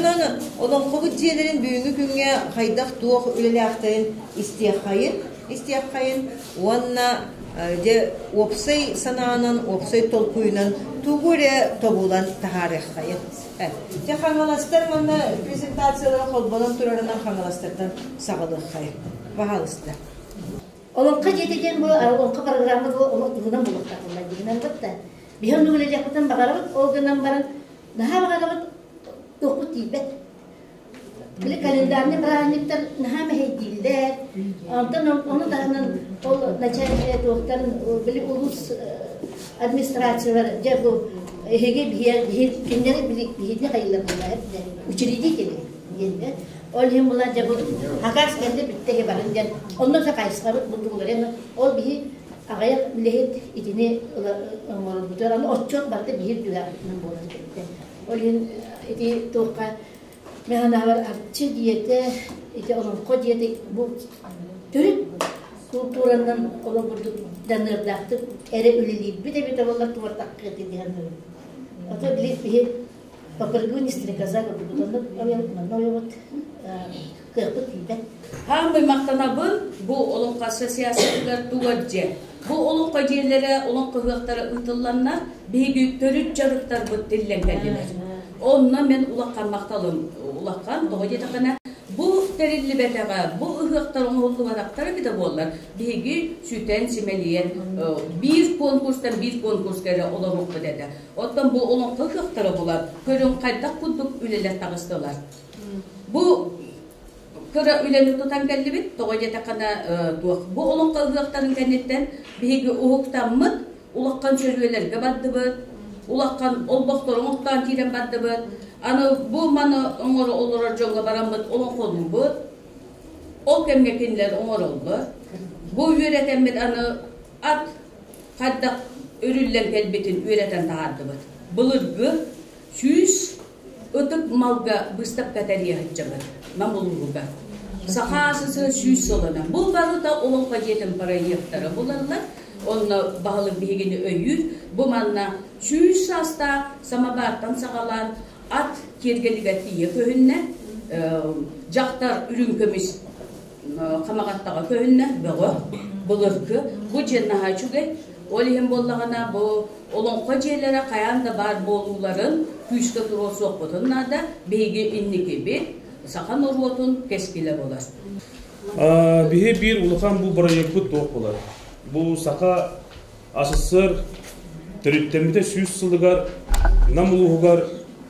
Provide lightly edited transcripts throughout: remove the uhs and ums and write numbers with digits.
Оччонон олоҥхобут дьиэлэрин бүгүҥҥү күҥҥэ хайдах-туох үлэлээхтэрин истиэххэйин, истиэххэйин уонна дьэ уопсай санаанан, уопсай толкуйунан тугу эрэ тобулан таһаарыаххайын. Дьэ хаҥаластар манна презентациялара холбонон турарынан хаҥаластартан саҕалыаххайын. Баһаалыста. Олоҥхо дьиэтэ диэн бу олоҥхо программа бу олох туһунан булуохтаахтар дигинэн бытта. Биһи оннук үлэлиэхпитин баҕарабыт, ол гынан баран наһаа баҕарабыт туохпут тиийбэт. Били календарный бырааһынньыктар наһаа мэһэйдииллэр. Онтон ону таһынан ол начальник туохтарын били улуус администрациялар дьэ бу эһиги биһи кинилэри биһиги хайылар буолла учредители диэн ол иһин була дьэ бу хакас кэллэ бүттэ иһи барын диэн онно хайысхабыт булдугулар ол биһи аҕыйах үлэһит итини оҥорорбутугар аны отчуот барыта биир түгэҕитинэн буолан кэлбитэ. Ол иһин ити туохха мен санаабар арчы диэтэ, ити олоҥхо диэтэ бу төрүт култууранан олох курдук даныардаахтык эрэ үлэлиирбит эбитэ буоллар туортахха ити диэн Ото били биһи попрыгуни стрекоза курдук оннук манна ойобут кыахпыт тиийбэт. Хаамый махтанабын бу олоҥхо ассоциациятыгар тугар дьиэ. Бу олоҥхо дьиэлэрэ, олоҥхо ыһыахтара ыытылланнар, биһиги төрүт дьарыктарбыт тиллэн кэллилэр. Онно мен улахан махталым улахан, тоҕо диэтэххинэ, бу тэриллибэтэҕэ, бу ыһыахтар оҥоһуллубатахтара эбитэ буоллар, биһиги сүтэн, симэлийэн биир конкурстан биир конкурска эрэ олоруохпут этэ. Оттон бу олоҥхо ыһыахтара булан, көрүҥ хайдах курдук үлэлэр таҕыстылар. Бу кыра үлэни тутан кэллибит, тоҕо диэтэххинэ туох бу олоҥхо ыһыахтарын кэнниттэн биһиги уһуктаммыт, улахан сөрүөлэргэ бардыбыт, улахан олбохтору оҥортоон киирэн бардыбыт. Аны бу маны оҥоро олорор дьоҥҥо бараммыт олоҥхолуубут. Ол кэмҥэ кинилэр оҥороллор. Бу үөрэтэммит аны ат хайдах өрүллэн кэлбитин үөрэтэн таһаардыбыт. Былыргы 100 ытык малга быыстапка тэрийэ сылдьабыт Нам улууһугар. Саха АССР 100 сылынан. Бу барыта Олоҥхо дьиэтин проектара булаллар. Онно баһылык биһигини өйүүр. Бу манна 100 саастаах самобаартан саҕалаан ат киэргэлигэр тиийэ көһүннэ. Дьахтар үрүҥ көмүс Хамаҕаттаҕа көһүннэ, бөҕө, былыргы. Бу дьиэ наһаа үчүгэй. Ол иһин буоллаҕына бу олоҥхо дьиэлэрэ хайаан да баар буолууларын күүскэ туруорсуохпутун наада. Биһиги инникибит саха норуотун кэскилэ буолар. Биһи биир улахан бу бырайыакпыт туох буолар? Бу Саха АССР төрүттэммитэ 100 сылыгар Нам улууһугар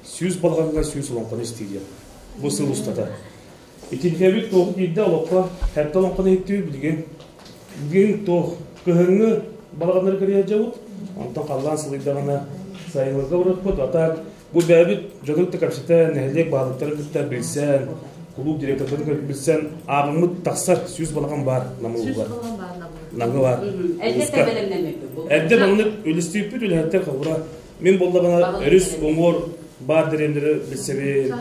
100 балаҕаҥҥа 100 олоҥхону истиилиэ. Бу сыл устата. Итинтэбит туох биирдэ олоххо хэтте олоҥхону иһиттибит билигин. Билигин туох кыһыҥҥы балаҕаннары кэрийэ сылдьабыт. Онтон халлаан сылыйдаҕына сайыларга барыахпыт. А так бу бэйэбит дьону кытта кэпсэтэн, нэһилиэк баһылыктарын кытта билсэн, кулууп директордарын кытта билсэн ааҕыммыт тахсар 100 балаҕан баар Нам улууһугар. Намҥа баар. Эрдэ бэлэмнэммиппит. Эрдэ маннык үлүстүүппүт үлэһиттэр холобура мин буоллаҕына өрүс уҥуор баар дэриэбинэлэри билсэбин.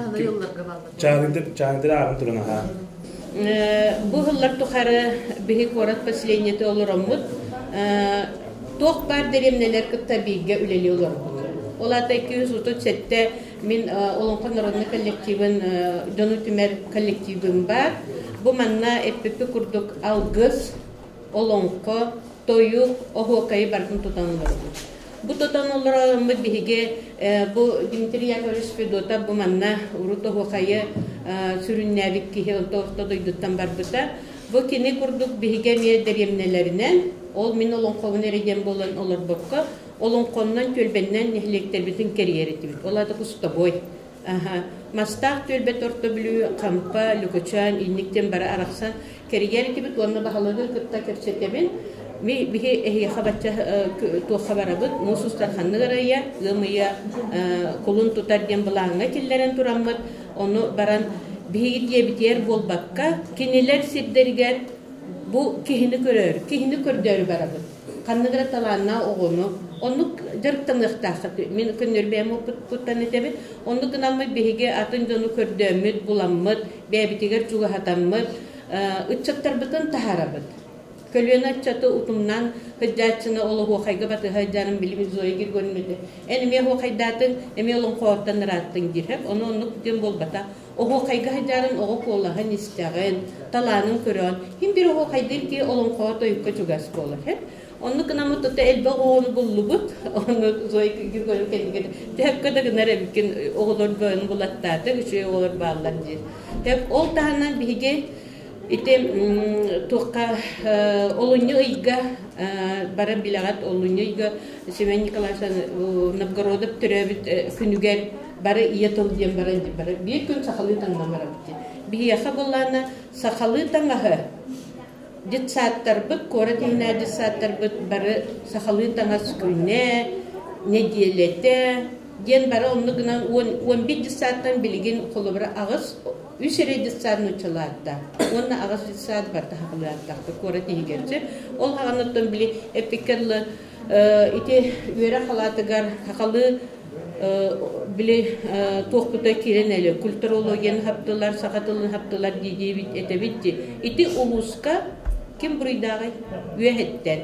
Чааһынтыр ааҕын туран аһаа. Бу сыллар тухары биһи куорат поселениета олороммут туох баар дэриэбинэлэр кытта бииргэ үлэлии олорбут. Ол аата 237 мин Олоҥхо народный коллективын дьону түмэр коллективым баар. Бу манна эппиппит курдук алгыс, олоҥхо, тойук, оһуокайы барытын тутан олоробут. Бу тутан олороммут биһиги бу Дмитрий Яковлевич Федотов бу манна урут оһуокайы сүрүннээбит киһи онто орто дойдуттан барбыта. Бу кини курдук биһиги эмиэ дэриэбинэлэринэн, ол мин олоҥхобун эрэ диэн буолан олорбокко, олоҥхоннон түөлбэннэн нэһилиэктэрбитин кэрийэр этибит. Ол аата кустобой. Аха. Мастаах түөлбэт Орто Бүлүү, Хампа, Лүкүчээн, инник диэн бары арахсан кэрийэр этибит уонна баһылыгы кытта кэпсэтэбин. Ми биһи эһиэхэ бачча туохха барабыт, муус устар ханнык арыйа, ыам ыйа кулун тутар диэн былааҥҥа киллэрэн тураммыт, ону баран биһиги диэбитигэр буолбакка, кинилэр сирдэригэр бу киһини көрөөр, киһини көрдөөрү барабыт. Ханнык эрэ талааннаах оҕону оннук дьарыктаныахтааххыт. Мин көннөрү бэйэм оппуттан этэбин. Оннук гынаммыт биһиги атын дьону көрдөөммүт, буламмыт, бэйэбитигэр чугаһатаммыт, ыччаттарбытын таһаарабыт. Көлүөнэ ыччаты утумнаан сылдьааччыны ол оһуохайга батыһа сылдьарын билим Зоя Григорьевна этэ. Эн эмиэ оһуохайдаатыҥ, эмиэ олоҥхоһуттан ырааттыҥ диир. Ону оннук диэн буолбатах. Оһуохайга сылдьарын оҕо куолаһын истэҕин, талаанын көрөҕүн. Ким бир оһуохайдыыр киһи олоҥхоҕо тойукка чугас буолар. Оннук гынаммыт тута элбэх оҕону буллубут. Ону Зоя Григорьевна кэннигэр төһөккө да гынар эбиккин оҕолор бөөн булаттаатык, үчүгэй оҕолор бааллар диир. Ол таһынан биһиги Ити туохха олунньу ыйга баран билэҕит олунньу ыйга Семен Николаевич Новгородов төрөөбүт күнүгэр бары ийэ тыл диэн баран бары биир күн сахалыы таҥнан барабыт диэн. Биһиэхэ буоллаана сахалыы таҥаһы детсадтарбыт, куорат иһинээҕи детсадтарбыт бары сахалыы таҥас күнэ, нэдиэлэтэ диэн бары оннук гынан 11 детсадтан билигин холобура аҕыс Үс эрэ детсад нууччалаатта уонна аҕыс детсад барыта хахылыааттаахта куорат иһигэр дьэ. Ол хаҕаныттан били эппиккэ дылы ити үөрэх халаатыгар хахалы били туохпута киирэн эле культурологияны хаптылар, саха тылын хаптылар дии диэбит этэбит дии. Ити улууска ким буруйдааҕый? Үөһэттэн.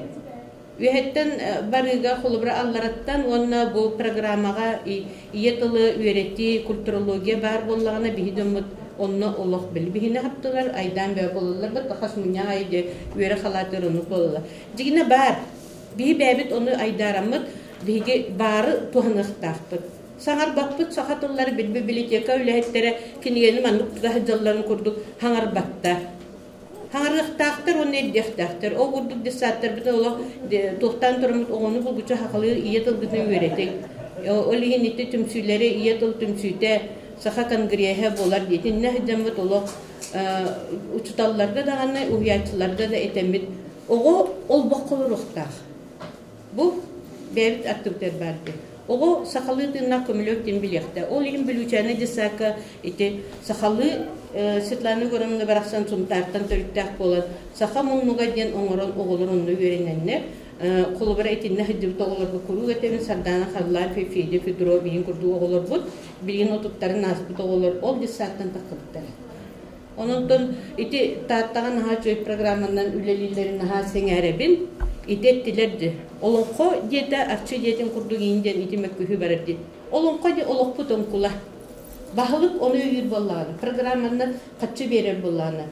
Үөһэттэн барыыга холобура аллараттан уонна бу программаҕа ийэ тылы үөрэтии, культурология баар буоллаҕына биһи дьоммут онно олох били биһини хаптылар, айдаан бөҕө буолаллар быт хас мунньах аайы дьэ үөрэх халаатыгар оннук буолаллар. Дьигинэ баар. Биһи бэйэбит ону айдаараммыт, биһиги баары туһаныахтаахпыт. Саҥарбаппыт саха тыллары библиотека үлэһиттэрэ кинигэни маннык тута сылдьалларын курдук хаҥарбаттар. Хаҥарыахтаахтар уонна ирдиэхтээхтэр. Ол курдук детсадтарбытын олох туохтаан тураммыт оҕону булгуччу сахалыы ийэ тылгытын үөрэтиҥ. Ол иһин ити түмсүүлэри ийэ тыл түмсүүтэ саха конгреһа буолар диэтиннэ сылдьаммыт олох учууталларга даҕаны, уһуйааччыларга да этэммит оҕо олбоххо олоруохтаах. Бу бэйэбит аттыбытыгар баар диэн. Оҕо сахалыы тыыннаах көмүлүөк диэн билиэхтээх. Ол иһин Бүлүүчээнэ детсадка ити сахалыы Светлана Егоровна барахсан Сунтаартан төрүттээх буолан саха муннуга диэн оҥорон оҕолор онно үөрэнэннэр холобура итиннэ сылдьыбыт оҕолорго куруук этэбин Сардаана Харлампьев, Федя Федоров иһин курдук оҕолорбут билигин отуттарын ааспыт оҕолор ол детсадтан тахсыбыттара. Онон ити Тааттаҕа наһаа үчүгэй программанан үлэлииллэрин наһаа сэҥээрэбин. Ити эттилэр дии. Олоҥхо диэтэ Арчы дьиэтин курдук иин диэн ити мөккүһүү барар дии. Олоҥхо диэ олохпут оҥкула. Баһылык ону өйүүр буоллаҕына, программанан хаччы биэрэр буоллаҕына,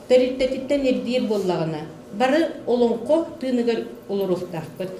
тэрилтэтиттэн ирдиир буоллаҕына, бары олоҥхо тыыныгар олоруохтаахпыт.